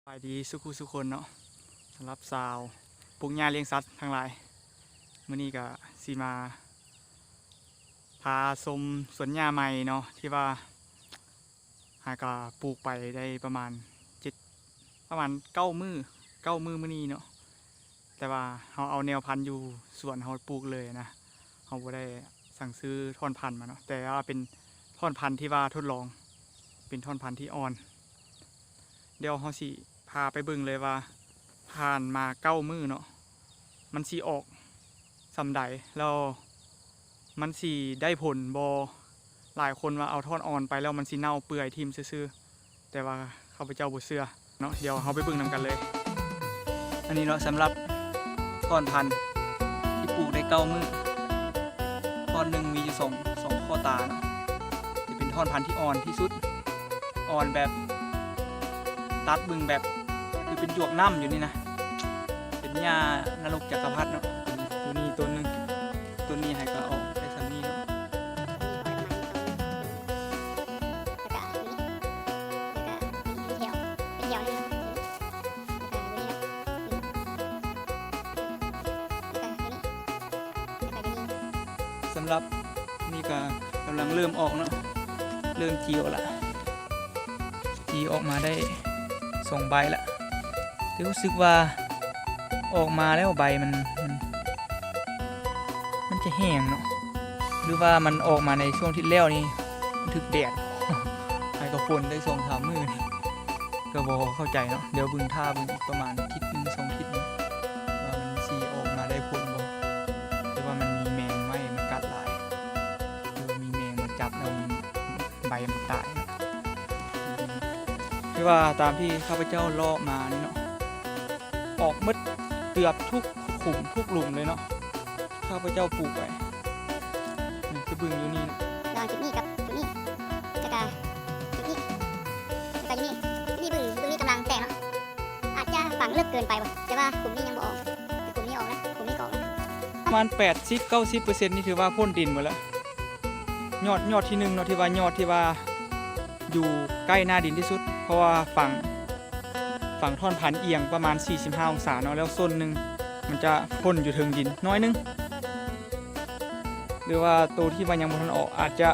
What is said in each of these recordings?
ສະບາຍດີສູ່ຜູ້ສູ່ຄົນເນາະ, ສຳລັບຊາວປູກຫຍ້າລ້ຽງສັດທັງຫຼາຍ, ມື້ນີ້ກະຊິມາພາຊົມສວນຫຍ້າໃໝ່ເນາະ ທີ່ວ່າຫາກະປູກໄປໄດ້ປະມານເຈັດ ປະມານເກົ້າມື້ ເກົ້າມື້ມື້ນີ້ເນາະ. ແຕ່ວ່າເຮົາເອົາແນວພັນຢູ່ສວນເຮົາປູກເລີຍນະ, ເຮົາບໍ່ໄດ້ສັ່ງຊື້ທ່ອນພັນມາເນາະ, ແຕ່ວ່າເປັນທ່ອນພັນທີ່ວ່າທົດລອງ ເປັນທ່ອນພັນທີ່ອ່ອນ. ດຽວເຮົາຊິພາໄປເບິ່ງເລີຍວ່າ ຜ່ານມາເກົ້າມື້ເນາະ ມັນຊິອອກສ່ຳໃດ ແລ້ວມັນຊິໄດ້ຜົນບໍ່? ຫຼາຍຄົນວ່າເອົາທ່ອນອ່ອນໄປແລ້ວມັນຊິເນົ່າເປື່ອຍຖິ້ມຊື່ໆ, ແຕ່ວ່າຂ້າພະເຈົ້າບໍ່ເຊື່ອເນາະ. ດຽວເຮົາໄປເບິ່ງນຳກັນເລີຍ. ອັນນີ້ເນາະ ສຳລັບທ່ອນພັນທີ່ປູກໄດ້ເກົ້າມື້, ທ່ອນໜຶ່ງມີຢູ່ສອງ ສອງຂໍ້ຕາເນາະ, ຈະເປັນທ່ອນພັນທີ່ອ່ອນທີ່ສຸດ, ອ່ອນແບບ ຕັດເບິ່ງແບບຄືເປັນຈວກນ້ຳຢູ່ນີ້ນະ, ເປັນຫຍ້ານະລົກຈັກກະພັດເນາະ. ຕົວນີ້ ຕົວນີ້ຕົ້ນໜຶ່ງ, ຕົ້ນນີ້ໃຫ້ກະອອກໄດ້ສ່ຳນີ້ເນາະ. ສຳລັບນີ້ກະກຳລັງເລີ່ມອອກເນາະ, ເລີ່ມຈີອອກລະ. ຈີອອກມາໄດ້ສອງໃບລະ, ແຕ່ຮູ້ສຶກວ່າອອກມາແລ້ວໃບມັນ ມັນ ມັນຈະແຫ້ງເນາະ, ຫຼືວ່າມັນອອກມາໃນຊ່ວງທີ່ແລ້ວນີ້ມັນຖືກແດດ ຫາກະຝົນໄດ້ສອງສາມມື້ນີ້ ກະບໍ່ເຂົ້າໃຈເນາະ. ດຽວເບິ່ງ ຖ້າເບິ່ງອີກປະມານທິດໜຶ່ງສອງທິດນີ້ ວ່າມັນຊິອອກມາໄດ້ຜົນບໍ່, ຫຼືວ່າມັນມີແມງໄມ້ມາກັດຫຼາຍ ຫຼືມີແມງມາຈັບແລ້ວມັນ ໃບມັນຕາຍເນາະ. ຄືວ່າຕາມທີ່ຂ້າພະເຈົ້າເລາະມານີ້ເນາະ ອອກໝົດເກືອບທຸກຂຸມທຸກຫຼຸມເລີຍເນາະ ຂ້າພະເຈົ້າປູກໄວ້. ນີ້ຄືເບິ່ງຢູ່ນີ້ ລະຈຸດນີ້ກັບຈຸດນີ້ ລະກະຈຸດນີ້ ລະກະຢູ່ນີ້ ຈຸດນີ້ເບິ່ງ ເບິ່ງນີ້ກຳລັງແຕກເນາະ. ອາດຈະຝັງເລິກເກີນໄປບໍ່ ແຕ່ວ່າຂຸມນີ້ຍັງບໍ່ອອກ, ຂຸມນີ້ອອກແລ້ວ ຂຸມນີ້ກໍອອກແລ້ວ. ປະມານແປດສິບເກົ້າສິບເປີເຊັນນີ້ຖືວ່າພົ້ນດິນໝົດແລ້ວ. ຍອດ ຍອດທີໜຶ່ງເນາະ ທີ່ວ່າຍອດທີ່ວ່າຢູ່ໃກ້ໜ້າດິນທີ່ສຸດ ເພາະວ່າຝັງ ຝັງທ່ອນພັນອຽງປະມານສີ່ສິບຫ້າອົງສາເນາະ, ແລ້ວສົ້ນໜຶ່ງມັນຈະພົ້ນຢູ່ເທິງດິນໜ້ອຍໜຶ່ງ ຫຼືວ່າໂຕທີ່ວ່າຍັງບໍ່ທັນອອກ ອາດຈະ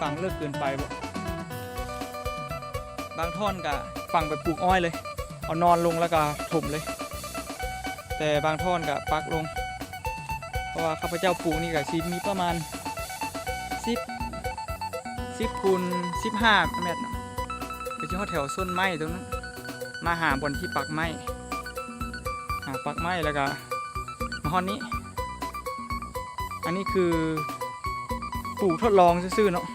ຝັງເລິກເກີນໄປບໍ. ບາງທ່ອນກະຝັງໄປປູກອ້ອຍເລີຍ ເອົານອນລົງແລ້ວກະຖົມເລີຍ, ແຕ່ບາງທ່ອນກະປັກລົງ ເພາະວ່າຂ້າພະເຈົ້າປູກນີ້ກະຊິມີປະມານສິບ ສິບຄູນສິບຫ້າແມັດເນາະ, ກະຊິຮອດແຖວຕົ້ນໄມ້ຕົງນັ້ນ. ມາຫາບ່ອນທີ່ປັກໄມ້ ຫາປັກໄມ້ແລ້ວກະມາຮອດນີ້. ອັນນີ້ຄືປູກທົດລອງຊື່ໆເນາະ,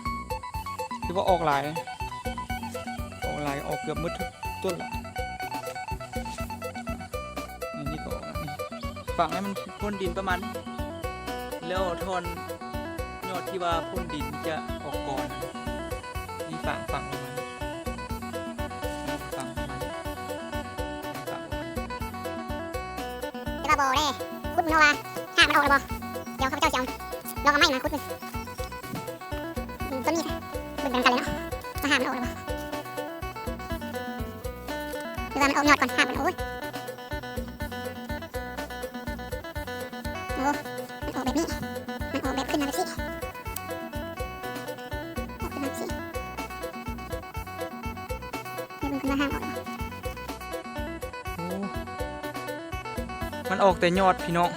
ຖືວ່າອອກຫຼາຍ ອອກຫຼາຍ ອອກເກືອບໝົດທຸກຕົ້ນລະ. ອັນນີ້ກໍອອກ ນີ້ ຝັງໃຫ້ມັນພົ້ນດິນປະມານນີ້ ແລ້ວທ່ອນຍອດທີ່ວ່າພົ້ນດິນຈະອອກກ່ອນ. ນີ້ຝັງ ຝັງປະມານນີ້ ຝັງປະມານນີ້ ຝັງປະມານນີ້. ແຕ່ວ່າບໍ່ໄດ້ຂຸດເນາະວ່າຮາກມັນອອກແລ້ວບໍ່. ດຽວຂ້າພະເຈົ້າຊິເອົາລອງເອົາໄມ້ມາຂຸດເບິ່ງ. ອືມ ຕົ້ນນີ້ ເບິ່ງໄປນຳກັນເລີຍເນາະ ວ່າຮາກມັນອອກແລ້ວບໍ່ ຫຼືວ່າມັນອອກຍອດກ່ອນ ຮາກມັນ ໂອ້ຍ ໂອ້ ມັນອອກແບບນີ້ ມັນອອກແບບຂຶ້ນມາແບບຊີ້ ອອກຂຶ້ນມາແບບຊີ້. ໃຫ້ເບິ່ງຂຶ້ນວ່າຮາກອອກແລ້ວບໍ່. ໂອ້ ມັນອອກແຕ່ຍອດພີ່ນ້ອງ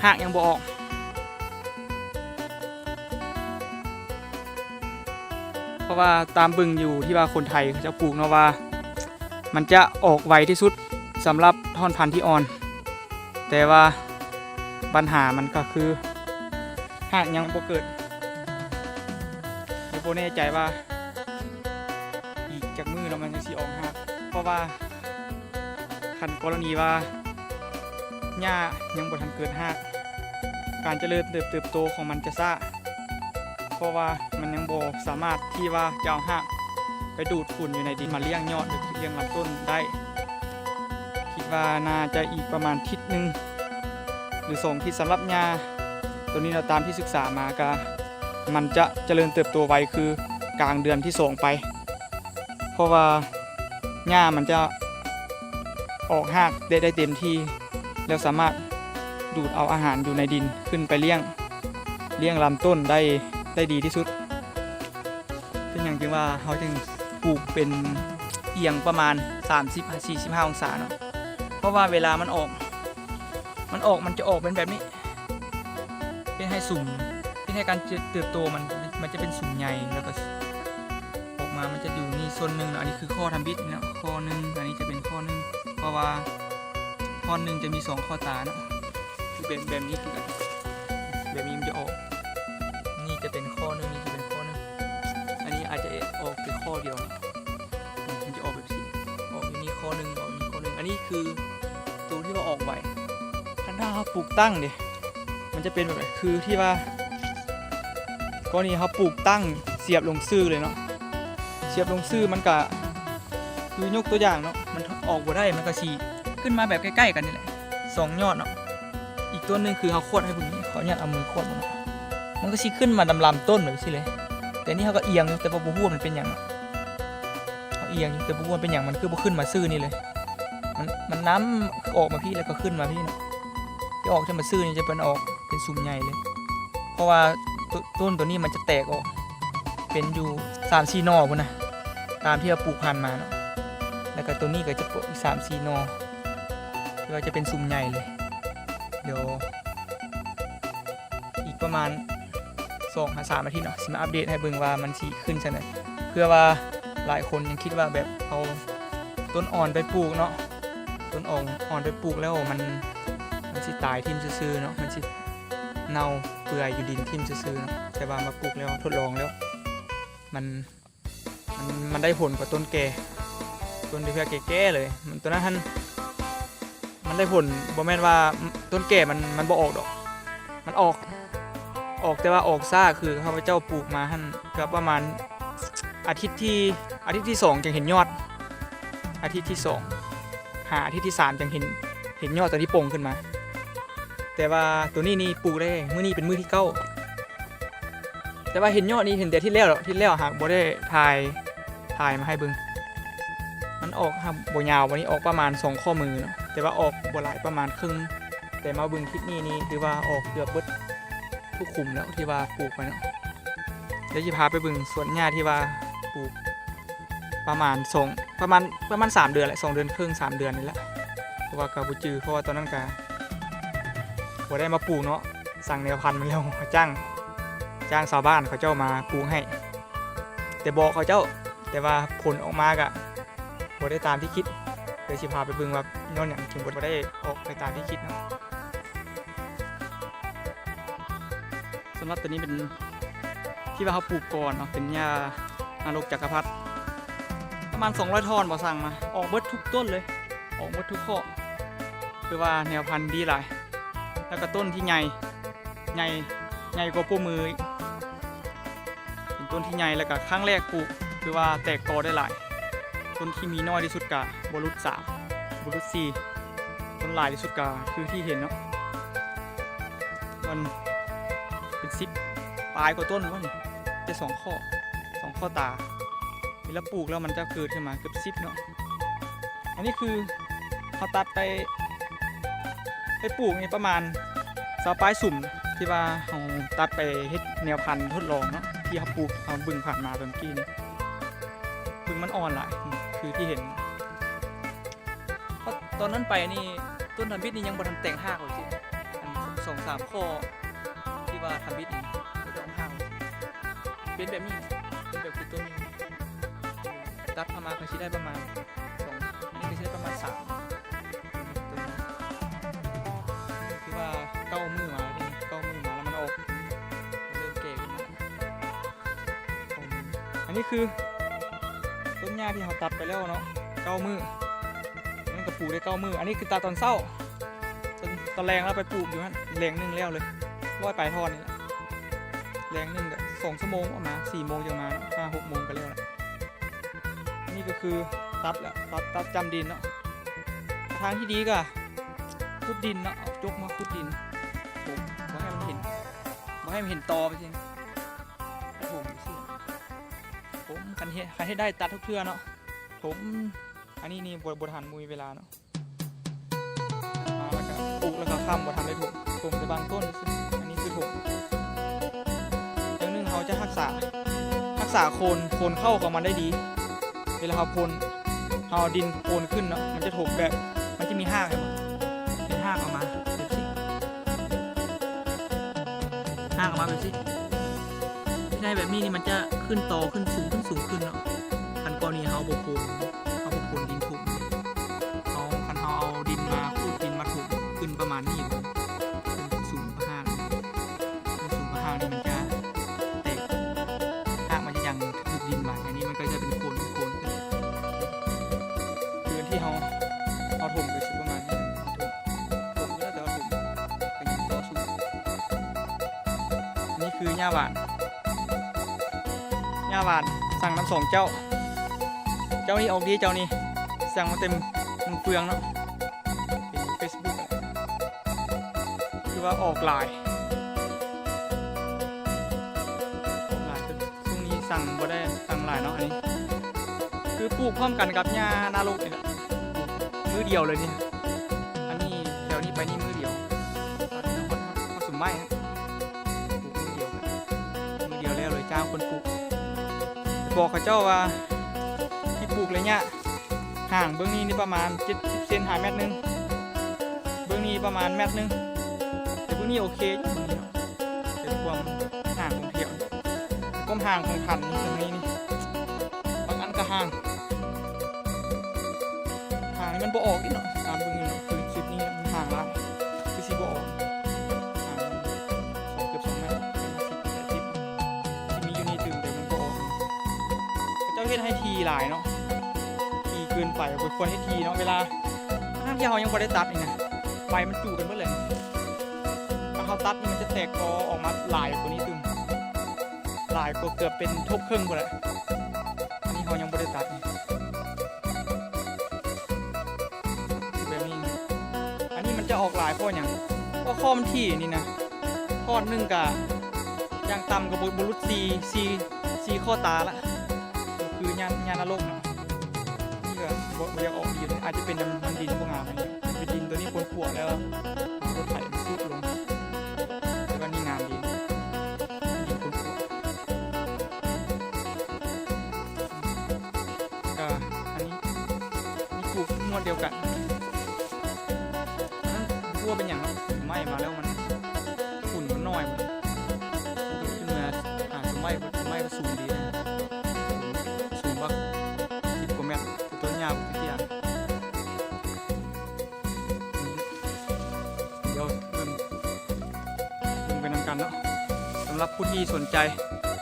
ຮາກຍັງບໍ່ອອກ. ເພາະວ່າຕາມເບິ່ງຢູ່ທີ່ວ່າຄົນໄທເຂົາເຈົ້າປູກເນາະ ວ່າມັນຈະອອກໄວທີ່ສຸດສຳລັບທ່ອນພັນທີ່ອ່ອນ, ແຕ່ວ່າບັນຫາມັນກໍຄືຮາກຍັງບໍ່ເກີດ. ແຕ່ບໍ່ແນ່ໃຈວ່າອີກຈັກມື້ເນາະ ມັນຈັ່ງຊິອອກຮາກ, ເພາະວ່າ ຄັນກໍລະນີວ່າຫຍ້າຍັງບໍ່ທັນເກີດຮາກ, ການຈະເລີນເຕີບ ເຕີບໂຕຂອງມັນຈະຊ້າ ເພາະວ່າມັນຍັງບໍ່ສາມາດທີ່ວ່າຈະເອົາຮາກໄປດູດຝຸ່ນຢູ່ໃນດິນມາລ້ຽງຍອດ ຫຼືລ້ຽງລຳຕົ້ນໄດ້. ຄິດວ່າໜ້າຈະອີກປະມານທິດໜຶ່ງ ຫຼືສອງທິດສຳລັບຫຍ້າໂຕນີ້ເນາະ, ຕາມທີ່ສຶກສາມາກະ ມັນຈະຈະເລີນເຕີບໂຕໄວຄືກາງເດືອນທີສອງໄປ, ເພາະວ່າ ຫຍ້າມັນຈະອອກຮາກໄດ້ ໄດ້ເຕັມທີ່ ແລ້ວສາມາດດູດເອົາອາຫານຢູ່ໃນດິນຂຶ້ນໄປລ້ຽງ ລ້ຽງລຳຕົ້ນໄດ້ ໄດ້ດີທີ່ສຸດ. ເປັນຫຍັງຈຶ່ງວ່າເຮົາຈຶ່ງປູກເປັນອຽງປະມານສາມສິບຫາສີ່ສິບຫ້າອົງສາເນາະ? ເພາະວ່າເວລາມັນອອກ ມັນອອກ ມັນຈະອອກເປັນແບບນີ້ ເຮັດໃຫ້ສຸມ ເຮັດໃຫ້ການເຕີບໂຕມັນ ມັນຈະເປັນສຸມໃຫຍ່ ແລ້ວກໍອອກມາ ມັນຈະຢູ່ນີ້ສ່ວນໜຶ່ງເນາະ. ອັນນີ້ຄືຂໍ້ທຳອິດເນາະ ຂໍ້ໜຶ່ງ ອັນນີ້ຈະເປັນຂໍ້ໜຶ່ງ ເພາະວ່າທ່ອນໜຶ່ງຈະມີສອງຂໍ້ຕາເນາະ ຄືເປັນແບບນີ້ຄືກັນ ແບບນີ້ມັນຈະອອກ ນີ້ຈະເປັນຂໍ້ໜຶ່ງ ນີ້ຈະເປັນຂໍ້ໜຶ່ງ ອັນນີ້ອາດຈະອອກແຕ່ຂໍ້ດຽວ ອືມ ມັນຈະອອກແບບຊີ້ ອອກຢູ່ນີ້ຂໍ້ໜຶ່ງ ອອກຢູ່ນີ້ຂໍ້ໜຶ່ງ. ອັນນີ້ຄືໂຕທີ່ວ່າອອກໄວ. ຄັນຖ້າເຮົາປູກຕັ້ງເດ ມັນຈະເປັນແບບໃດ? ຄືທີ່ວ່າ ກໍນີ້ເຮົາປູກຕັ້ງສຽບລົງຊື່ເລີຍເນາະ ສຽບລົງຊື່ມັນກະ ຄືຍົກຕົວຢ່າງເນາະ ມັນອອກບໍ່ໄດ້ ມັນກະຊິຂຶ້ນມາແບບໃກ້ໆກັນນີ້ແຫຼະ ສອງຍອດເນາະ. ອີກຕົວໜຶ່ງຄືເຮົາຂວດໃຫ້ເບິ່ງ ຂໍອະນຸຍາດເອົາມືຂວດເບິ່ງເນາະ ມັນກະຊິຂຶ້ນມານຳລຳຕົ້ນແບບຊີ້ເລີຍ. ແຕ່ນີ້ເຮົາກະອຽງຢູ່ ແຕ່ວ່າບໍ່ຮູ້ວ່າມັນເປັນຫຍັງເນາະ ເຮົາອຽງຢູ່ ແຕ່ບໍ່ຮູ້ວ່າເປັນຫຍັງ ມັນຄືບໍ່ຂຶ້ນມາຊື່ນີ້ເລີຍ ມັນ ມັນນຳອອກມາພີ້ ແລ້ວກໍຂຶ້ນມາພີ້ເນາະ ທີ່ອອກຈາກມາຊື່ນີ້ຈະເປັນອອກເປັນສຸມໃຫຍ່ເລີຍ ເພາະວ່າຕົ້ນ ຕົ້ນໂຕນີ້ມັນຈະແຕກອອກເປັນຢູ່ສາມສີ່ໜໍ່ພຸ້ນນະ ຕາມທີ່ເຮົາປູກຜ່ານມາເນາະ ແລ້ວກໍໂຕນີ້ກໍຈະເປັນອີກສາມສີ່ໜໍ່ ທີ່ວ່າຈະເປັນສຸມໃຫຍ່ເລີຍ. ດຽວ ອີກປະມານສອງຫາສາມອາທິດເນາະ ຊິມາອັບເດດໃຫ້ເບິ່ງວ່າມັນຊິຂຶ້ນສ່ຳໃດ ເພື່ອວ່າຫຼາຍຄົນຍັງຄິດວ່າແບບເອົາຕົ້ນອ່ອນໄປປູກເນາະ ຕົ້ນອ່ອນ ອ່ອນໄປປູກແລ້ວມັນ ມັນຊິຕາຍຖິ້ມຊື່ໆເນາະ ມັນຊິເນົ່າເປື່ອຍຢູ່ດິນຖິ້ມຊື່ໆເນາະ ແຕ່ວ່າມາປູກແລ້ວ ທົດລອງແລ້ວ ມັນ ມັນ ມັນໄດ້ຜົນກວ່າຕົ້ນແກ່ ຕົ້ນທີ່ວ່າແກ່ໆເລີຍ ມັນ ໂຕນັ້ນຫັ້ນ ມັນໄດ້ຜົນ ບໍ່ແມ່ນວ່າຕົ້ນແກ່ມັນ ມັນບໍ່ອອກດອກ ມັນອອກ ອອກ ແຕ່ວ່າອອກຊ້າ ຄືຂ້າພະເຈົ້າປູກມາຫັ້ນ ກໍປະມານອາທິດທີ ອາທິດທີສອງຈັ່ງເຫັນຍອດ ອາທິດທີສອງຫາອາທິດທີສາມຈັ່ງເຫັນ ເຫັນຍອດຕົວນີ້ປົ່ງຂຶ້ນມາ. ແຕ່ວ່າໂຕນີ້ນີ້ປູກໄດ້ ມື້ນີ້ເປັນມື້ທີເກົ້າ ແຕ່ວ່າເຫັນຍອດນີ້ເຫັນແຕ່ທິດແລ້ວເນາະ ທິດແລ້ວຫາກບໍ່ໄດ້ຖ່າຍ ຖ່າຍມາໃຫ້ເບິ່ງ. ມັນອອກຫາກບໍ່ຍາວ ບາດນີ້ອອກປະມານສອງຂໍ້ມືເນາະ ແຕ່ວ່າອອກບໍ່ຫຼາຍ ປະມານເຄິ່ງ. ແຕ່ມາເບິ່ງທິດນີ້ນີ້ ຖືວ່າອອກເກືອບເບິດທຸກຂຸມແລ້ວທີ່ວ່າປູກໄວ້ເນາະ. ດຽວຊິພາໄປເບິ່ງສວນຫຍ້າທີ່ວ່າປູກປະມານສອງ ປະມານ ປະມານສາມເດືອນແຫຼະ ສອງເດືອນເຄິ່ງ ສາມເດືອນນີ້ແຫຼະ ເພາະວ່າກໍບໍ່ຈື່ ເພາະວ່າຕອນນັ້ນກໍບໍ່ໄດ້ມາປູກເນາະ. ສັ່ງແນວພັນມາແລ້ວ ຈ້າງ ຈ້າງຊາວບ້ານເຂົາເຈົ້າມາປູກໃຫ້ ແຕ່ບອກເຂົາເຈົ້າ ແຕ່ວ່າຜົນອອກມາກະບໍ່ໄດ້ຕາມທີ່ຄິດ. ດຽວຊິພາໄປເບິ່ງວ່າຍ້ອນຫຍັງຈຶ່ງບໍ່ ບໍ່ໄດ້ອອກໄປຕາມທີ່ຄິດເນາະ. ສຳລັບໂຕນີ້ເປັນທີ່ວ່າເຮົາປູກກ່ອນເນາະ ເປັນຫຍ້ານະລົກຈັກກະພັດ ປະມານສອງຮ້ອຍທ່ອນບໍ່ ສັ່ງມາ ອອກເບິດທຸກຕົ້ນເລີຍ ອອກເບິດທຸກຂໍ້ ຄືວ່າແນວພັນດີຫຼາຍ ແລ້ວກໍຕົ້ນທີ່ໃຫຍ່ ໃຫຍ່ ໃຫຍ່ກວ່າໂປ້ມືອີກ ເປັນຕົ້ນທີ່ໃຫຍ່ ແລ້ວກໍຄັ້ງແລກປູກ ຄືວ່າແຕກກໍໄດ້ຫຼາຍ. ຕົ້ນທີ່ມີນ້ອຍທີ່ສຸດກໍບໍ່ຫຼຸດສາມ ບໍ່ຫຼຸດສີ່ ຕົ້ນຫຼາຍທີ່ສຸດກໍຄືທີ່ເຫັນເນາະ ມັນເປັນສິບປາຍກວ່າຕົ້ນວະນີ້ ແຕ່ສອງຂໍ້ ສອງຂໍ້ຕາ ເວລາປູກແລ້ວມັນຈະເກີດຂຶ້ນມາເກືອບສິບເນາະ. ອັນນີ້ຄືເຮົາຕັດໄປ ໄປປູກນີ້ປະມານຊາວປາຍສຸມ ທີ່ວ່າເຮົາຕັດໄປເຮັດແນວພັນທົດລອງເນາະ ທີ່ເຮົາປູກ ເຮົາເບິ່ງຜ່ານມາຕອນກີ້ນີ້ ເບິ່ງມັນອ່ອນຫຼາຍ ຄືທີ່ເຫັນ. ເພາະຕອນນັ້ນໄປນີ້ ຕົ້ນທຳອິດນີ້ຍັງບໍ່ທັນແຕກຮາກເລີຍ ອັນສອງສາມຂໍ້ທີ່ວ່າທຳອິດນີ້ບໍ່ໄດ້ອອກຮາກເລີຍ ເປັນແບບນີ້ ເປັນແບບຄືຕົ້ນ ຕັດເອົາມາກໍຊິໄດ້ປະມານສອງ ອັນນີ້ກໍຊິໄດ້ປະມານສາມ ຄືວ່າເກົ້າມື້ມາແລ້ວ ເກົ້າມື້ມາແລ້ວມັນອອກ ມັນເລີ່ມແກ່ຂຶ້ນມາ. ອັນນີ້ຄືຕົ້ນຫຍ້າທີ່ເຮົາຕັດໄປແລ້ວເນາະ ເກົ້າມື້ ມັນກໍປູກໄດ້ເກົ້າມື້. ອັນນີ້ຄືຕັດຕອນເຊົ້າ ຕອນ ຕອນແລງເຮົາໄປປູກຢູ່ຫັ້ນ ແລງໜຶ່ງແລ້ວເລີຍ ຮ້ອຍປາຍທ່ອນນີ້ແຫຼະ ແລງໜຶ່ງກໍສອງຊົ່ວໂມງ ປະມານສີ່ໂມງຈັ່ງມາເນາະ ຫ້າຫົກໂມງກໍແລ້ວແຫຼະ. ນີ້ກໍຄືຕັດແລ້ວ ຕັດ ຕັດຈ້ຳດິນເນາະ. ທາງທີ່ດີກໍຂຸດດິນເນາະ ເອົາຈົກມາຂຸດດິນ ຖົມ ບໍ່ໃຫ້ມັນເຫັນ ບໍ່ໃຫ້ມັນເຫັນຕໍໄປຊີ້ ຖົມໄປຊີ້ ຖົມ ຄັນເຮັດ ຄັນເຮັດໄດ້ຕັດທຸກເທື່ອເນາະ ຖົມ ອັນນີ້ນີ້ບໍ່ ບໍ່ທັນມີເວລາເນາະ ມາແລ້ວກະປູກແລ້ວກະຄ້ຳ ບໍ່ທັນໄດ້ຖົມ ຖົມແຕ່ບາງຕົ້ນຊື່ໆ ອັນນີ້ຄືຖົມ. ຢ່າງໜຶ່ງເຮົາຈະຮັກສາ ຮັກສາໂຄນ ໂຄນເຂົ້າຂອງມັນໄດ້ດີ ເວລາເຮົາໂພນ ເຮົາເອົາດິນໂພນຂຶ້ນເນາະ ມັນຈະຖົມແບບ ມັນຈະມີຮາກ ເຫັນບໍ່ ເຫັນຮາກອອກມາແບບຊີ້ ຮາກອອກມາແບບຊີ້. ວິໄທແບບນີ້ນີ້ມັນຈະຂຶ້ນຕໍຂຶ້ນສູງ ຂຶ້ນສູງຂຶ້ນເນາະ ຄັນກໍລະນີເຮົາບໍ່ໂພນ ເຮົາບໍ່ໂພນດິນຖົມ ເຮົາ ຄັນເຮົາເອົາດິນມາຂູດດິນມາຖົມຂຶ້ນປະມານນີ້ ຂຶ້ນສູງກວ່າຮາກ ຂຶ້ນສູງກວ່າຮາກນີ້ມັນຈະແຕກ ຮາກມັນຈະຍັງຖືກດິນໄວ້ ອັນນີ້ມັນກໍຈະເປັນໂຄນ ໂຄນຂຶ້ນ ຄືທີ່ເຮົາ ເຮົາຖົມໄປຊິປະມານນີ້ ຖົມ ຖົມຢູ່ແລ້ວ ແຕ່ວ່າຖົມໄປຍິງຕໍ່ສູງ. ອັນນີ້ຄືຫຍ້າຫວານ ຫຍ້າຫວານ ສັ່ງນຳສອງເຈົ້າ ເຈົ້ານີ້ອອກດີ ເຈົ້ານີ້ສັ່ງມາແຕ່ເມືອງເຟືອງເນາະ ເປັນເຟສບຸກ ຄືວ່າອອກຫຼາຍ ອອກຫຼາຍ ຊ່ວງນີ້ສັ່ງບໍ່ໄດ້ສັ່ງຫຼາຍເນາະ. ອັນນີ້ຄືປູກພ້ອມກັນກັບຫຍ້ານະລົກນີ້ແຫຼະ ປູກມື້ດຽວເລີຍນີ້ ອັນນີ້ແຖວນີ້ໄປນີ້ມື້ດຽວ ຮອດ ຮອດ ຮອດສຸມໄມ້ ປູກມື້ດຽວ ມື້ດຽວແລ້ວເລີຍ ຈ້າງຄົນປູກ ບອກເຂົາເຈົ້າວ່າ ຊິປູກໄລຍະຫ່າງເບື້ອງນີ້ນີ້ປະມານເຈັດສິບເຊັນຫາແມັດໜຶ່ງ ເບື້ອງນີ້ປະມານແມັດໜຶ່ງ ແຕ່ເບື້ອງນີ້ໂອເຄຢູ່ ເປັນຄວາມຫ່າງຂອງແຖວ ຄວາມຫ່າງຂອງຄັນນີ້ ເບື້ອງນີ້ນີ້ ບາງອັນກໍຫ່າງ ຫ່າງນີ້ມັນບໍ່ອອກອີກເນາະ ຕາມເບິ່ງນີ້ເນາະ ຄືຄລິບນີ້ມັນຫ່າງຫຼາຍ ຄືຊິບໍ່ອອກ ຫ່າງສອງ ເກືອບສອງແມັດ ສິບ ແປດສິບ ທີ່ມີຢູ່ນີ້ຕື່ມ ແຕ່ມັນບໍ່ອອກ ເຂົາເຈົ້າເຮັດໃຫ້ຖີ່ຫຼາຍເນາະ ຖີ່ເກີນໄປ ບໍ່ຄວນເຮັດຖີ່ເນາະ ເວລາ ທັງທີ່ເຮົາຍັງບໍ່ໄດ້ຕັດນີ້ນະ ໃບມັນຈຸກັນເບິດເລີຍ ຖ້າເຮົາຕັດນີ້ມັນຈະແຕກກໍອອກມາຫຼາຍກວ່ານີ້ຕື່ມ ຫຼາຍກວ່າເກືອບເປັນທົບເຄິ່ງພຸ້ນແຫຼະ ອັນນີ້ເຮົາຍັງບໍ່ໄດ້ຕັດ ແບບນີ້ ອັນນີ້ມັນຈະອອກຫຼາຍເພາະຫຍັງ ເພາະຂໍ້ມັນຖີ່ນີ້ນະ ທ່ອນໜຶ່ງກະຢ່າງຕ່ຳກໍບໍ່ ບໍ່ຫຼຸດສີ່ ສີ່ ສີ່ຂໍ້ຕາລະ ກໍຄືຫຍ້າ ຫຍ້ານະລົກເນາະ ນີ້ກໍບໍ່ ບໍ່ຢາກອອກດີເລີຍ ອາດຈະເປັນນຳ ນຳດິນບໍ່ງາມ ອັນນີ້ເປັນດິນໂຕນີ້ປົນປົວແລ້ວ ລົດໄຖມັນສູດລົງ ແຕ່ວ່ານີ້ງາມດີ ດິນປົນປົວ ກະອັນນີ້ ນີ້ປູກງວດດຽວກັນ ອັນນັ້ນບໍ່ຮູ້ວ່າເປັນຫຍັງເນາະ ໄມ້ມາແລ້ວມັນ ຝຸ່ນມັນໜ້ອຍ ມັນຂຶ້ນມາຫາຕົ້ນໄມ້ ຕົ້ນໄມ້ກໍສູງດີນະ ສູງບັກສິບກວ່າແມັດ ແຕ່ຕົ້ນຫຍ້າບໍ່ເປັນຫຍັງ. ດຽວເບິ່ງ ເບິ່ງໄປນຳກັນເນາະ ສຳລັບຜູ້ທີ່ສົນໃຈ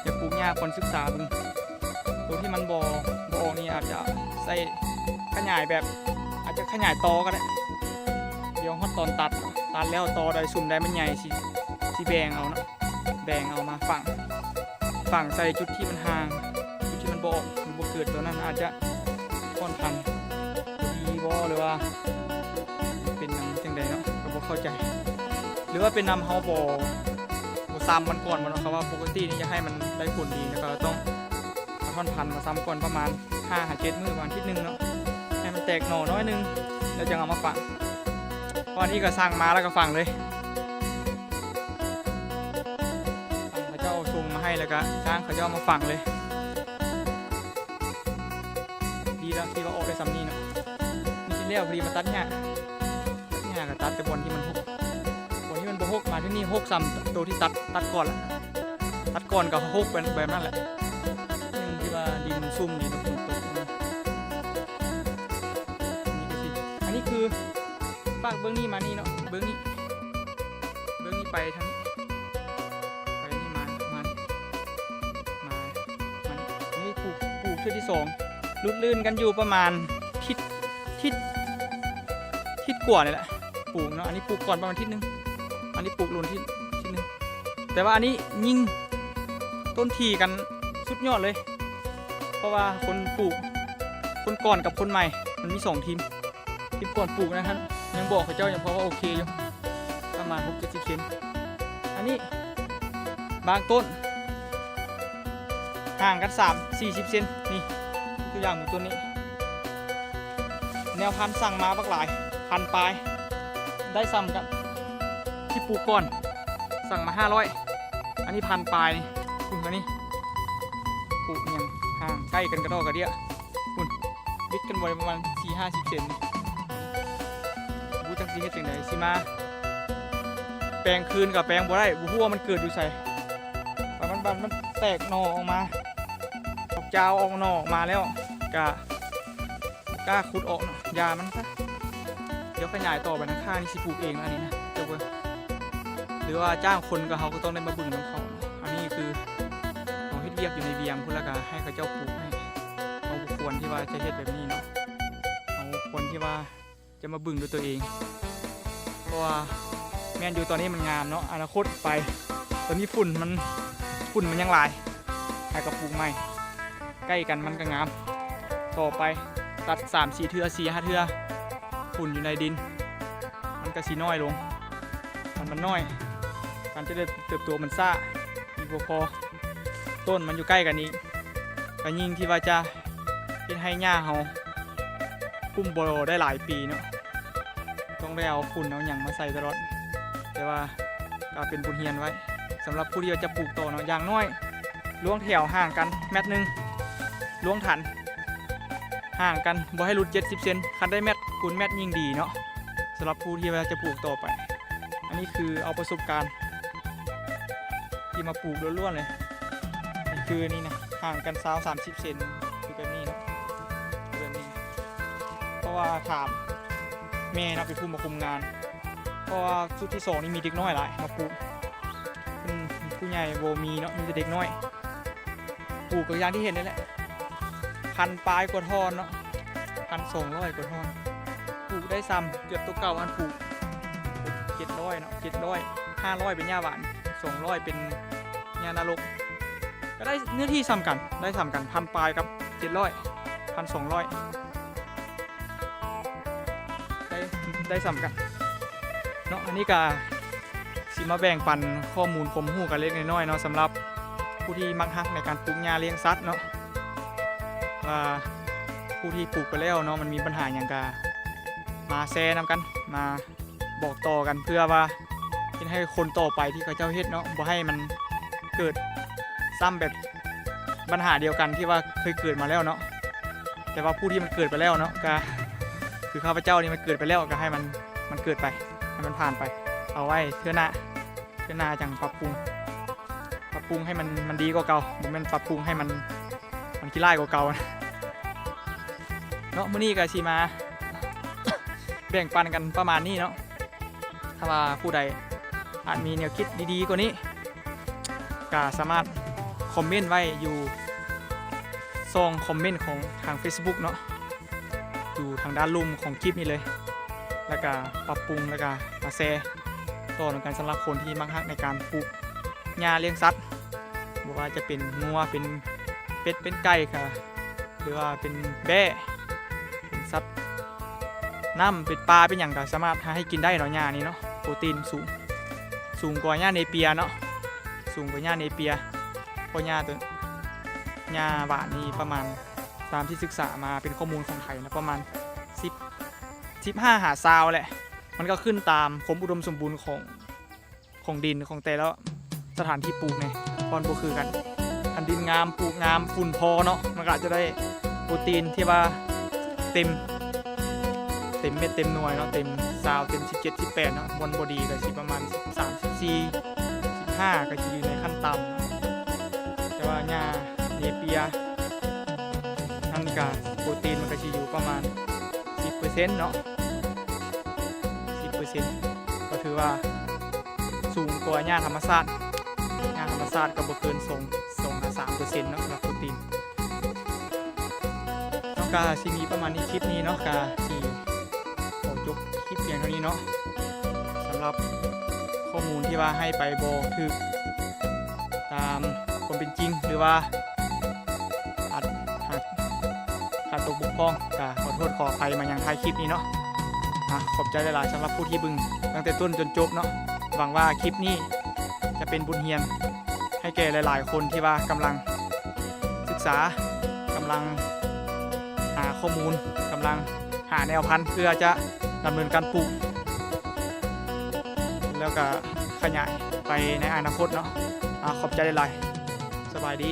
ຢາກປູກຫຍ້າ ຄວນສຶກສາເບິ່ງ ໂຕທີ່ມັນບໍ່ ບໍ່ອອກນີ້ອາດຈະໃຊ້ຂະຫຍາຍແບບ ອາດຈະຂະຫຍາຍຕໍກໍໄດ້ ດຽວຮອດຕອນຕັດ ຕັດແລ້ວຕໍໃດ ຊຸມໃດມັນໃຫຍ່ ຊິ ຊິແບ່ງເອົາເນາະ ແບ່ງເອົາມາຝັງ ຝັງໃສ່ຈຸດທີ່ມັນຫ່າງ ຈຸດທີ່ມັນບໍ່ອອກ ມັນບໍ່ເກີດ ໂຕນັ້ນອາດຈະຜ່ອນພັນບໍ່ດີບໍ່ ຫຼືວ່າເປັນນຳຈັ່ງໃດເນາະ ກໍບໍ່ເຂົ້າໃຈ ຫຼືວ່າເປັນນຳເຮົາບໍ່ ບໍ່ຊຳມັນກ່ອນບໍ່ເນາະ ເພາະວ່າປົກກະຕິນີ້ຢາກໃຫ້ມັນໄດ້ຜົນດີ ແລ້ວກໍຕ້ອງເອົາທ່ອນພັນມາຊຳກ່ອນປະມານຫ້າຫາເຈັດມື້ ປະມານທິດໜຶ່ງເນາະ ໃຫ້ມັນແຕກໜໍ່ໜ້ອຍໜຶ່ງ ແລ້ວຈັ່ງເອົາມາຝັງ ເພາະອັນນີ້ກໍສັ່ງມາແລ້ວກໍຝັງເລີຍ. ເຂົາເຈົ້າສົ່ງມາໃຫ້ ແລ້ວກະຈ້າງເຂົາເຈົ້າມາຝັງເລີຍ. ດີແລ້ວທີ່ວ່າອອກໄດ້ຊ່ຳນີ້ເນາະ. ມື້ທີ່ແລ້ວພໍດີມາຕັດຫຍ້າ ຕັດຫຍ້າກໍຕັດແຕ່ບ່ອນທີ່ມັນຮົກ ບ່ອນທີ່ມັນບໍ່ຮົກ ມາທີ່ນີ້ຮົກຊ່ຳໂຕທີ່ຕັດ ຕັດກ່ອນລະ ຕັດກ່ອນກໍຮົກແບບ ແບບນັ້ນແຫຼະ. ທີ່ວ່າດິນມັນຊຸ່ມ ດິນມັນຝົນຕົກ ອັນນີ້ຄື ປາກເບື້ອງນີ້ມານີ້ເນາະ ເບື້ອງນີ້ ເບື້ອງນີ້ໄປທາງນີ້ ໄປນີ້ມາ ມາ ມາ ມານີ້ ອັນນີ້ປູກ ປູກເທື່ອທີສອງ ຫຼຸດລື່ນກັນຢູ່ປະມານທິດ ທິດ ທິດກວ່ານີ້ແຫຼະ ປູກເນາະ. ອັນນີ້ປູກກ່ອນປະມານທິດໜຶ່ງ ອັນນີ້ປູກລຸນທິດ ທິດໜຶ່ງ ແຕ່ວ່າອັນນີ້ຍິ່ງຕົ້ນຖີ່ກັນສຸດຍອດເລີຍ ເພາະວ່າຄົນປູກ ຄົນກ່ອນກັບຄົນໃໝ່ ມັນມີສອງທີມ. ທີມກ່ອນປູກນະ ຍັງບອກເຂົາເຈົ້າ ຍັງພໍວ່າໂອເຄຢູ່ ປະມານຫົກເຈັດສິບເຊັນ. ອັນນີ້ບາງຕົ້ນຫ່າງກັນສາມສີ່ສິບເຊັນ ນີ້ ຕົວຢ່າງຂອງຕົ້ນນີ້ ແນວພັນສັ່ງມາບັກຫຼາຍ ພັນປາຍ ໄດ້ສ່ຳກັບທີ່ປູກກ່ອນ ສັ່ງມາຫ້າຮ້ອຍ ອັນນີ້ພັນປາຍນີ້ ພຸ້ນ ອັນນີ້ປູກຫຍັງຫ່າງໃກ້ກັນກະດໍກະເດຍ ພຸ້ນ ບິດກັນບໍ່ໄດ້ປະມານສີ່ຫ້າສິບເຊັນນີ້ ບໍ່ຮູ້ຈັກຊິເຮັດຈັ່ງໃດ ຊິມາແປງຄືນກະແປງບໍ່ໄດ້ ບໍ່ຮູ້ວ່າມັນເກີດຢູ່ໃສ ມັນ ມັນ ມັນແຕກໜໍ່ອອກມາ ອອກຈາວອອກໜໍ່ອອກມາແລ້ວ ກະ ບໍ່ກ້າຂຸດອອກເນາະ ຢ່າມັນຊະ ດຽວຂະຫຍາຍຕໍ່ໄປນະ ຂ້າງນີ້ຊິປູກເອງລະ ອັນນີ້ນະ ເຈົ້າເບິ່ງ ຫຼືວ່າຈ້າງຄົນ ກະເຮົາກະຕ້ອງໄດ້ມາເບິ່ງນຳເຂົາເນາະ ອັນນີ້ຄືເຮົາເຮັດວຽກຢູ່ໃນວຽງພຸ້ນ ລະກະໃຫ້ເຂົາເຈົ້າປູກໃຫ້ ເຮົາບໍ່ຄວນທີ່ວ່າຈະເຮັດແບບນີ້ເນາະ ເຮົາຄວນທີ່ວ່າຈະມາເບິ່ງດ້ວຍຕົວເອງ ເພາະວ່າແມ່ນຢູ່ ຕອນນີ້ມັນງາມເນາະ ອະນາຄົດໄປ ຕອນນີ້ຝຸ່ນມັນ ຝຸ່ນມັນຍັງຫຼາຍ ຫາກະປູກໃໝ່ ໃກ້ກັນມັນກະງາມ ຕໍ່ໄປຕັດສາມສີ່ເທື່ອ ສີ່ຫ້າເທື່ອ ຝຸ່ນຢູ່ໃນດິນ ມັນກະຊິນ້ອຍລົງ ມັນ ມັນນ້ອຍ ການຈະເລີນເຕີບໂຕມັນຊ້າ ອີກບໍ່ພໍ ຕົ້ນມັນຢູ່ໃກ້ກັນອີກ ກະຍິ່ງທີ່ວ່າຈະເຮັດໃຫ້ຫຍ້າເຮົາ ກຸ້ມບໍ່ໄດ້ຫຼາຍປີເນາະ ຕ້ອງໄດ້ເອົາຝຸ່ນເອົາຫຍັງມາໃສ່ຕະຫຼອດ ແຕ່ວ່າກະເປັນບົດຮຽນໄວ້ ສຳລັບຜູ້ທີ່ວ່າຈະປູກຕໍ່ເນາະ ຢ່າງໜ້ອຍລວງແຖວຫ່າງກັນແມັດໜຶ່ງ ລວງຖັນຫ່າງກັນ ບໍ່ໃຫ້ຫຼຸດເຈັດສິບເຊັນ ຄັນໄດ້ແມັດຄູນແມັດຍິ່ງດີເນາະ ສຳລັບຜູ້ທີ່ວ່າຈະປູກຕໍ່ໄປ ອັນນີ້ຄືເອົາປະສົບການ ທີ່ມາປູກລ້ວນໆເລີຍ ຄືນີ້ນະ ຫ່າງກັນຊາວສາມສິບເຊັນ ຄືແບບນີ້ເນາະ ຄືແບບນີ້ ເພາະວ່າຖາມແມ່ເນາະ ເປັນຜູ້ມາຄຸມງານ ເພາະວ່າຊຸດທີສອງນີ້ມີເດັກນ້ອຍຫຼາຍມາປູກ ອືມ ຜູ້ໃຫຍ່ບໍ່ມີເນາະ ມີແຕ່ເດັກນ້ອຍ ປູກກະຢ່າງທີ່ເຫັນນີ້ແຫຼະ ພັນປາຍກວ່າທ່ອນເນາະ ພັນສອງຮ້ອຍກວ່າທ່ອນ ປູກໄດ້ສ່ຳເກືອບໂຕເກົ່າ ອັນປູກເຈັດຮ້ອຍເນາະ ເຈັດຮ້ອຍ ຫ້າຮ້ອຍເປັນຫຍ້າຫວານ ສອງຮ້ອຍເປັນຫຍ້ານະລົກ ກະໄດ້ເນື້ອທີ່ສ່ຳກັນ ໄດ້ສ່ຳກັນ ພັນປາຍກັບເຈັດຮ້ອຍ ພັນສອງຮ້ອຍ ໄດ້ ໄດ້ສ່ຳກັນເນາະ ອັນນີ້ກະ ຊິມາແບ່ງປັນຂໍ້ມູນຄວາມຮູ້ກັນເລັກໆນ້ອຍໆເນາະ ສຳລັບຜູ້ທີ່ມັກຮັກໃນການປູກຫຍ້າລ້ຽງສັດເນາະ ວ່າຜູ້ທີ່ປູກໄປແລ້ວເນາະ ມັນມີບັນຫາຫຍັງກະມາແຊນຳກັນ ມາບອກຕໍ່ກັນ ເພື່ອວ່າເຮັດໃຫ້ຄົນຕໍ່ໄປທີ່ເຂົາເຈົ້າເຮັດເນາະ ບໍ່ໃຫ້ມັນເກີດຊ້ຳແບບບັນຫາດຽວກັນທີ່ວ່າເຄີຍເກີດມາແລ້ວເນາະ ແຕ່ວ່າຜູ້ທີ່ມັນເກີດໄປແລ້ວເນາະ ກະຄືຂ້າພະເຈົ້ານີ້ມັນເກີດໄປແລ້ວ ກະໃຫ້ມັນ ມັນເກີດໄປ ໃຫ້ມັນຜ່ານໄປ ເອົາໄວ້ເທື່ອໜ້າ ເທື່ອໜ້າຈັ່ງປັບປຸງ ປັບປຸງໃຫ້ມັນ ມັນດີກວ່າເກົ່າ ບໍ່ແມ່ນປັບປຸງໃຫ້ມັນ ມັນຂີ້ລ້າຍກວ່າເກົ່າເນາະ ມື້ນີ້ກະຊິມາແບ່ງປັນກັນປະມານນີ້ເນາະ ຖ້າວ່າຜູ້ໃດອາດມີແນວຄິດດີໆກວ່ານີ້ ກະສາມາດຄອມເມັນໄວ້ຢູ່ຊ່ອງຄອມເມັນຂອງທາງເຟສບຸກເນາະ ຢູ່ທາງດ້ານລຸ່ມຂອງຄລິບນີ້ເລີຍ ລະກະປັບປຸງ ລະກະມາແຊຕໍ່ນຳກັນ ສຳລັບຄົນທີ່ມັກຮັກໃນການປູກຫຍ້າລ້ຽງສັດ ບໍ່ວ່າຈະເປັນງົວ ເປັນເປັດ ເປັນໄກ່ ກະ ຫຼືວ່າເປັນແບ້ ເປັນສັດນ້ຳ ເປັນປາ ເປັນຫຍັງກະສາມາດຫາໃຫ້ກິນໄດ້ເນາະ ຫຍ້ານີ້ເນາະ ໂປຣຕີນສູງ ສູງກວ່າຫຍ້າເນເປຍເນາະ ສູງກວ່າຫຍ້າເນເປຍ ເພາະຫຍ້າໂຕ ຫຍ້າຫວານນີ້ປະມານ ຕາມທີ່ສຶກສາມາເປັນຂໍ້ມູນຂອງໄທນະ ປະມານສິບ ສິບຫ້າຫາຊາວແຫຼະ ມັນກະຂຶ້ນຕາມຄວາມອຸດົມສົມບູນຂອງ ຂອງດິນຂອງແຕ່ລະສະຖານທີ່ປູກແດ່ ບ່ອນບໍ່ຄືກັນ ຄັນດິນງາມ ປູກງາມ ຝຸ່ນພໍເນາະ ມັນກະອາດຈະໄດ້ໂປຣຕີນທີ່ວ່າເຕັມ ເຕັມເມັດເຕັມໜ່ວຍເນາະ ເຕັມຊາວ ເຕັມສິບເຈັດ ສິບແປດເນາະ ບ່ອນບໍ່ດີກະຊິປະມານສິບສາມ ສິບສີ່ ສິບຫ້າ ກະຊິຢູ່ໃນຂັ້ນຕ່ຳ ແຕ່ວ່າຫຍ້າເນເປຍຫັ້ນກະໂປຣຕີນມັນກະຊິຢູ່ປະມານສິບເປີເຊັນເນາະ ສິບເປີເຊັນ ກະຖືວ່າສູງກວ່າຫຍ້າທຳມະຊາດ ຫຍ້າທຳມະຊາດກະບໍ່ເກີນສອງ ສອງຫາສາມເປີເຊັນເນາະ ສຳລັບໂປຣຕີນ ເນາະ ກະຊິມີປະມານນີ້ ຄລິບນີ້ເນາະ ກະຊິຂໍຈົບຄລິບພຽງເທົ່ານີ້ເນາະ ສຳລັບຂໍ້ມູນທີ່ວ່າໃຫ້ໄປບໍ່ຖືກຕາມຄວາມເປັນຈິງ ຫຼືວ່າອາດ ອາດ ຂາດຕົກບົກຜ່ອງ ກະຂໍໂທດຂໍອະໄພມາຍັງທ້າຍຄລິບນີ້ເນາະ ອາ ຂອບໃຈຫຼາຍໆ ສຳລັບຜູ້ທີ່ເບິ່ງຕັ້ງແຕ່ຕົ້ນຈົນຈົບເນາະ ຫວັງວ່າຄລິບນີ້ຈະເປັນບົດຮຽນໃຫ້ແກ່ຫຼາຍໆຄົນທີ່ວ່າກຳລັງ ສຶກສາ ກຳລັງຫາຂໍ້ມູນ ກຳລັງ ຫ້າແນວພັນ ເພື່ອຈະດຳເນີນການປູກ ແລ້ວກໍຂະຫຍາຍໄປໃນອະນາຄົດເນາະ. ອາ ຂອບໃຈຫຼາຍໆ ສະບາຍດີ.